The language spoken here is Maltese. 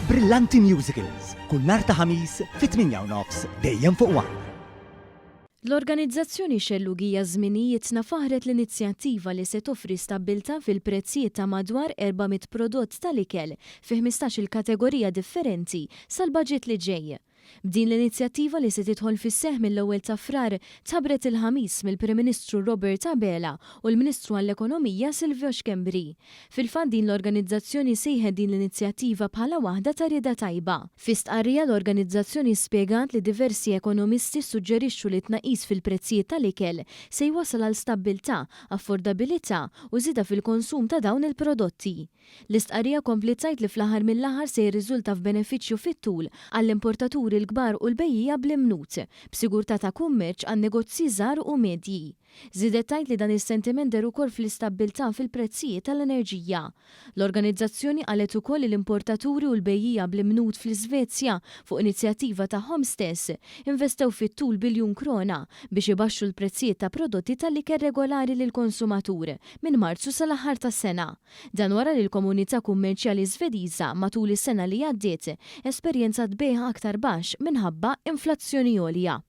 Brillanti Musicals, kull nhar ta' Ħamis fit-8 u nofs dejjem fuq One. L-organizzazzjoni Xellugija Żminijietna faħħret l-inizjattiva li se toffri stabbiltà fil-prezzijiet ta' madwar 400 prodott tal-ikel fi 15-il kategorija differenti sal-baġit li ġej. B'din l-inizjattiva li se tidħol fis-seħħ mill-ewwel ta' Frar tħabbret il-Ħamis mill-Prim Ministru Robert Abela u l-Ministru għall-Ekonomija Silvio Schembri. Fil-fatt din l-organizzazzjoni sejħet din l-inizjattiva bħala waħda ta' rieda tajba. Fi stqarrija l-organizzazzjoni spjegat li diversi ekonomisti ssuġġerixxu li t-tnaqqis fil-prezzijiet tal-ikel se jwassal għal stabbiltà, affordabilità u żieda fil-konsum ta' dawn il-prodotti. L-istqarrija kompliet tgħid li fl-aħħar mill-aħħar se jirriżulta f'benefiċċju fit-tul għall-importaturi l-kbar u l-bejjiegħa bl-imnut, b'sigurtà ta' kummerċ għan-negozji żgħar u medji. Żiedet tgħid li dan is-sentiment deher ukoll fl-istabbiltà fil-prezzijiet tal-enerġija. L-organizzazzjoni qalet ukoll li l-importaturi u l-bejjiegħa bl-imnut fl-Iżvezja, fuq inizjattiva tagħhom stess, investew fit-tul biljun krona biex ibaxxu l-prezzijiet ta' prodotti tal-ikel regolari lill-konsumatur minn Marzu sal-aħħar tas-sena. Dan wara li l-komunità kummerċjali Żvediża matul is-sena li għaddiet esperjenzat bejgħ aktar baxx minħabba inflazzjoni għolja.